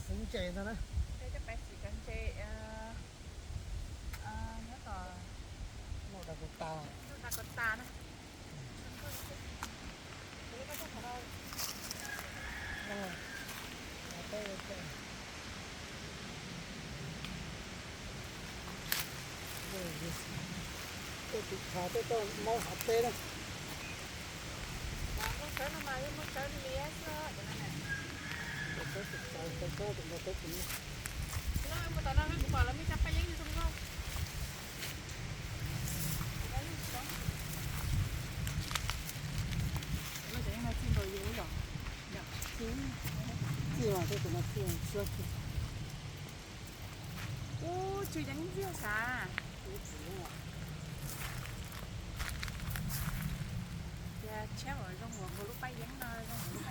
Ntses ntag na. Cov pais xim cov ntses nyob tom Noj Da Kos Tas. Noj Da Kos Tas na. Tej tus khav tej toj maub hav teb na. Nkauj sawv no mas yog nkauj sawv liab xwb. Mus tom no kuv pom lawv muaj cov paj yeeb zoo nkauj. Txij mas tej tus no txij tsuag txij. Ub, tsw cov ntxiag sav. Tias tshiab uas zoo uas nkaus lub paj yeeb no zoo.